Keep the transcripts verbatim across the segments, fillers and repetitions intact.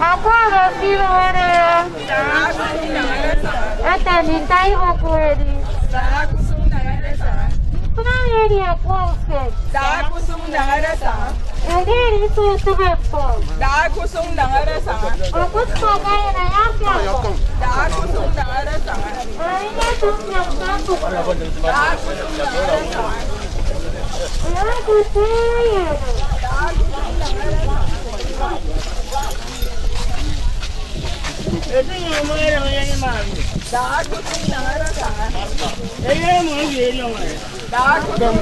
Akwa Abasi imeñede ya. Ete ndita ibụk edi. Mkpụrụ edi akwa usen. Edi edi iso etịbe mkpọ. Okụt kpọkọrọ na ya fiak. Eri ya tụm nyam ka ntụk. Ete nyam ọmọ ere onye ni ma. Daa kusụñ nneñede saña. Daa kusụñ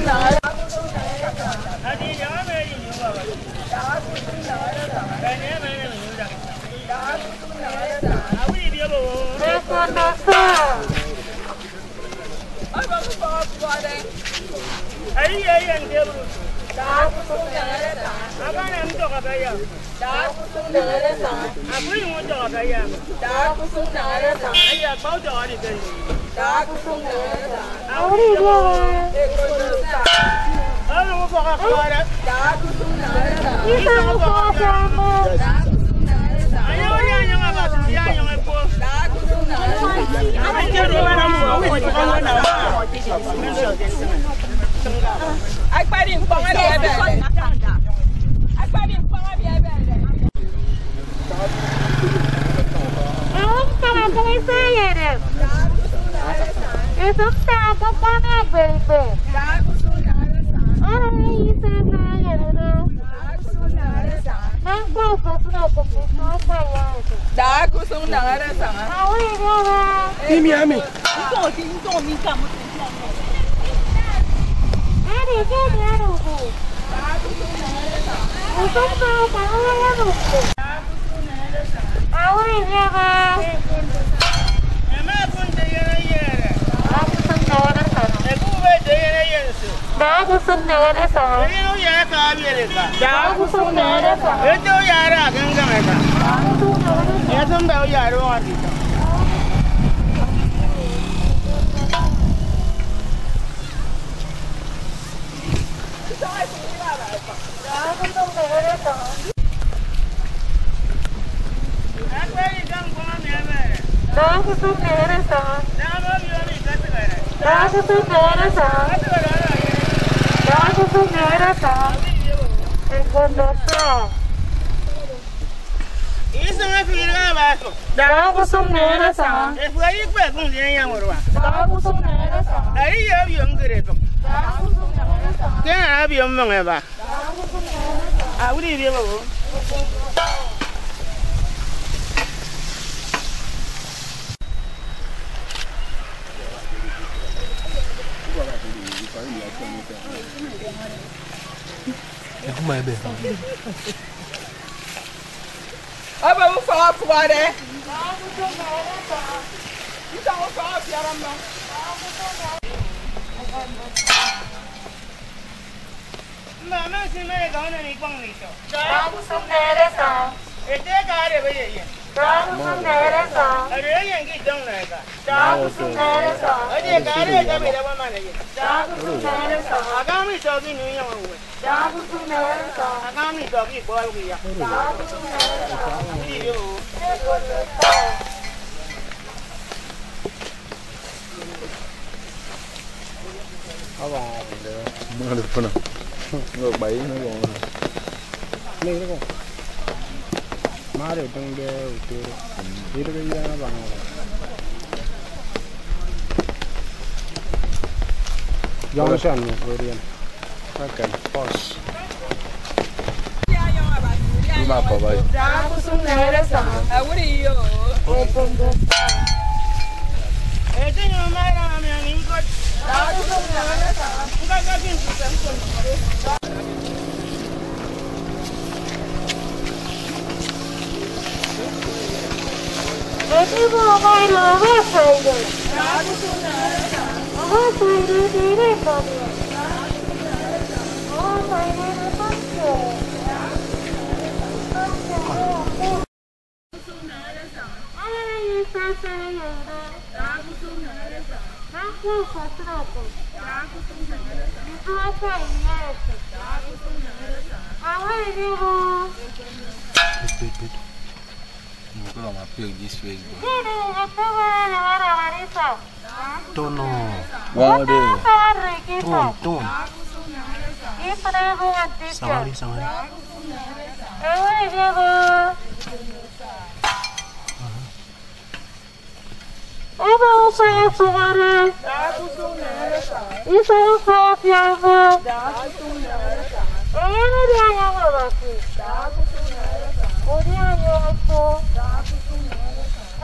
nneñede saña. Akwa inyụñ utọhọke ya. Daa kusụñ nneñede saña. Aye akpa utọhọde ke. Daa kusụñ nneñede saña. Awụri idiọñọ. Ekondo saña. Ọnụñ ufọk akpọde. Daa kusụñ nneñede saña. Isọñ ufọk akpọde. Daa kusụñ nneñede saña. Aya ori anyọñ Abasi, ori anyọñ ekpo. Daa kusụñ nneñede saña. Akpari ñkpọñ emi ebede. Akpari ñkpọñ emi ebede. Ewụt ñkpọñ akam iso eyede. Esop ntaña ke ñkpọñ ebe ibe. Oro iso esa eyede do. Na ñkpọ ofo fụn okụk iso esa eyede. Daa kusụñ nneñede saña. Awụri idiọñọ. Imi ami. Edi ke edi anugu. Usụñ ke ukpañ uwem ukpo. Awụri idiọñọ. Eme kusụñ nneñede saña. Ebe ube ete eyen eyen nso. Daa kusụñ nneñede saña. Eyen uyara eka abiere eka. Daa kusụñ nneñede saña. Ete uyara aka ñkañ eka. Ete mba uyara uñwam eka. Daa kusụñ nneñede saña. Daa kusụñ nneñede saña. Daa kusụñ nneñede saña. Ekondo saña. Isịm efịk idịghe aba efịk. Daa kusụñ nneñede saña. Efịk eyikpe ẹkụñ ndien ẹnyañ urua. Daa kusụñ nneñede saña. Eri ye obio ñkere efịk. Daa kusụñ nneñede saña. Ke ẹnana obio mmọñ ẹba. Awụt ibiom owo. Ekuma ebe. Ebe ufọk ọfụhọde. Ntọñ ufọk ọfiọrọ mmọñ. Mme ama nsịn mme eka unen ikpọñ nnọ itọ. Daa kusụñ nneñede saña. Ete eka arebe ye eyen. Daa kusụñ nneñede saña. Arebe eyen ke itọñ nnọ eka. Daa kusụñ nneñede saña. Edi eka arebe edap idap aman eyen. Daa kusụñ nneñede saña. Akam itọ ke ini unyọñ uwem. Daa kusụñ nneñede saña. Akam itọ ke ikpọ ọyụk iyak. Daa kusụñ nneñede saña. Edi o. Mmadụ fụna. Ngo kpa ihe ngo. Mmadụ tụnde utoro. Idịghe ihe abaña. Junction ni Korean. Okay, pause. Ima papa. Daa kusụñ nneñede saña. Awụri iyo. Eti nyụñ mma ira ami ani ñkot. Daa kusụñ nneñede saña. Ñkaka ki ntuse ñkot. Eti bo bai lo ba sai. Tono. Ton, ton. Sawari, sawari. Ebe usaya sawari. Isaya sawari. Eyene dia ya wabaki. Odia ya so.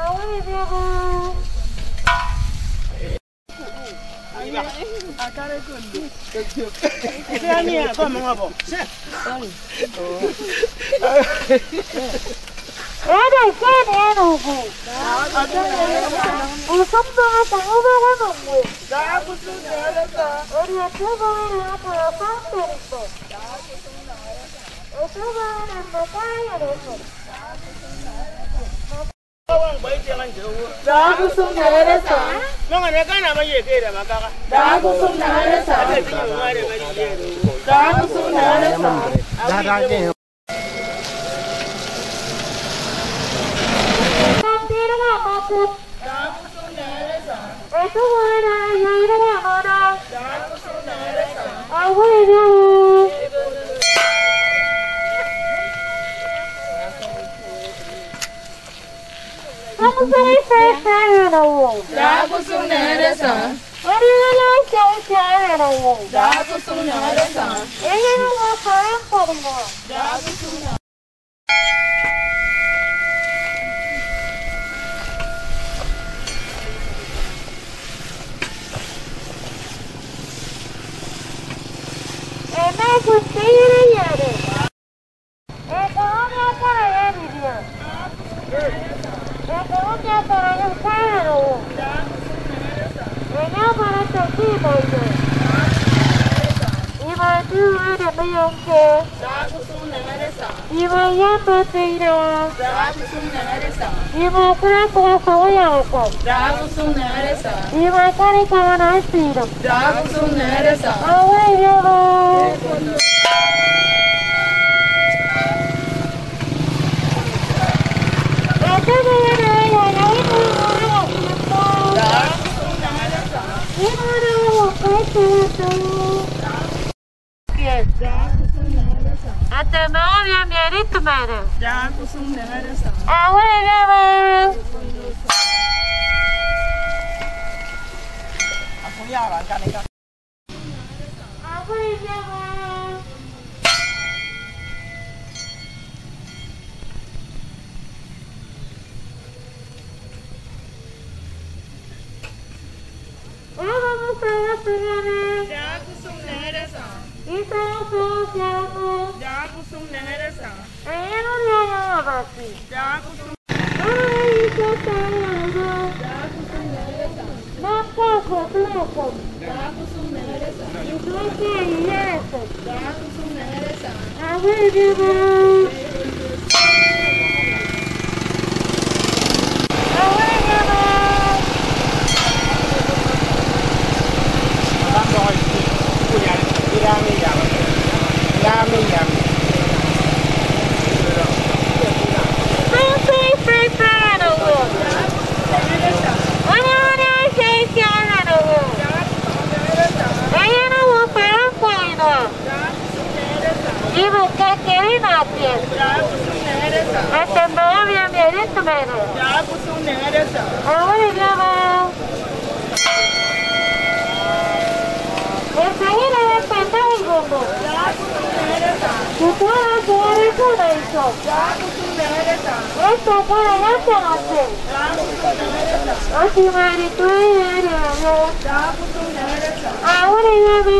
Awari dia. Ebe ke ebe eno ugwu. Usum do ata ube wano mwe. Ori ete ebe eno ata ata ata ata. Ete ebe eno ata ata ata. Dak usum nehede sa. Dak usum nehede sa. Dak usum nehede sa. Dak usum nehede sa. Dak usum nehede sa. Dak usum nehede sa. Ebe otu ntịñere ya ere. Ekọñọ mi akara ye didie. Ekọñọ mi akara ye ukara owo. Enye ọbọrọ nte ke iba ido. Iba eti uru edeme ye nke. Iba ye mbote idaha. Iba akara akara akara ya akwa. Iba akara akara na esi ido. Dak usum nehede sa. Awe, yebo. Ete nehede ya, ya, ya, ya, ya, ya, ya. Ete mme ọbịa mi editịmede. Awe, yebo. Ibu ke keri na pie. Ete mme ọbịa mi editịmede. Awe, yebo. Esaña na ekpata igogo. Tutu asụgharị kụda iso. Eto kụda ya tọrọ se. Osimiri tụrụ ihe eri eri. Awe, yebo.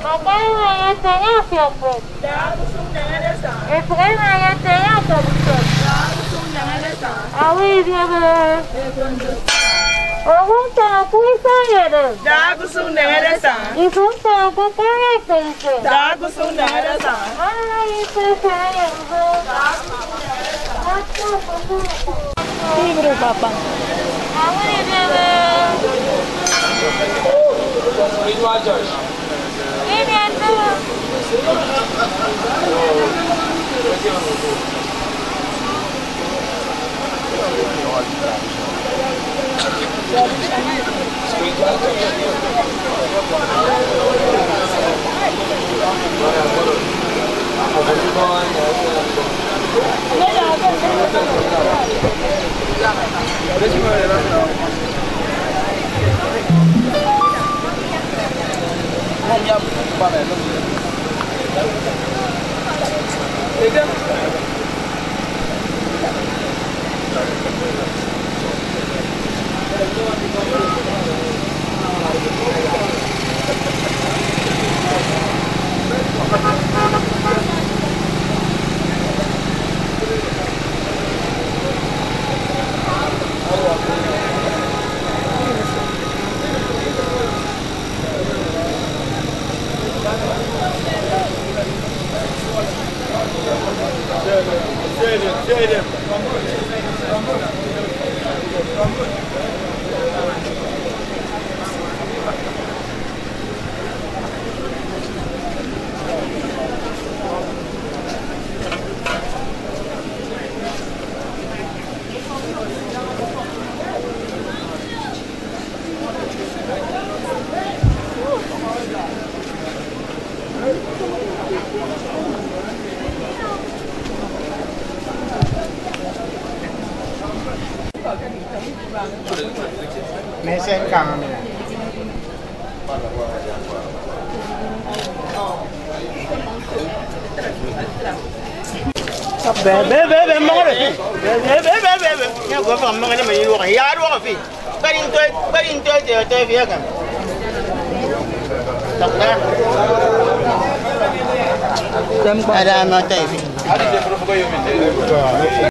Papa, iñwaña ete ye ọfiọkpọñ. Efịk iñwaña ete ye ọkọbọ utom. Awa ibiere. Owo ntọñọ ku iso eyede. Dak usụñ neñede saña. Iso ntọñọ ku kọrọ ekpe ise. Dak usụñ neñede saña. Ana ife efe eye mbụ. Ibro papa. Awa ibiere. Mese ñkañ emi. Be, be, be, be, mmọñ ebe. Be, be, be, be, be, be. Nya go fa mmọñ ne me iwo. Ya do fi. Kpedi nto, kpedi nto ete, ete fi akam. Ada ma ete fi.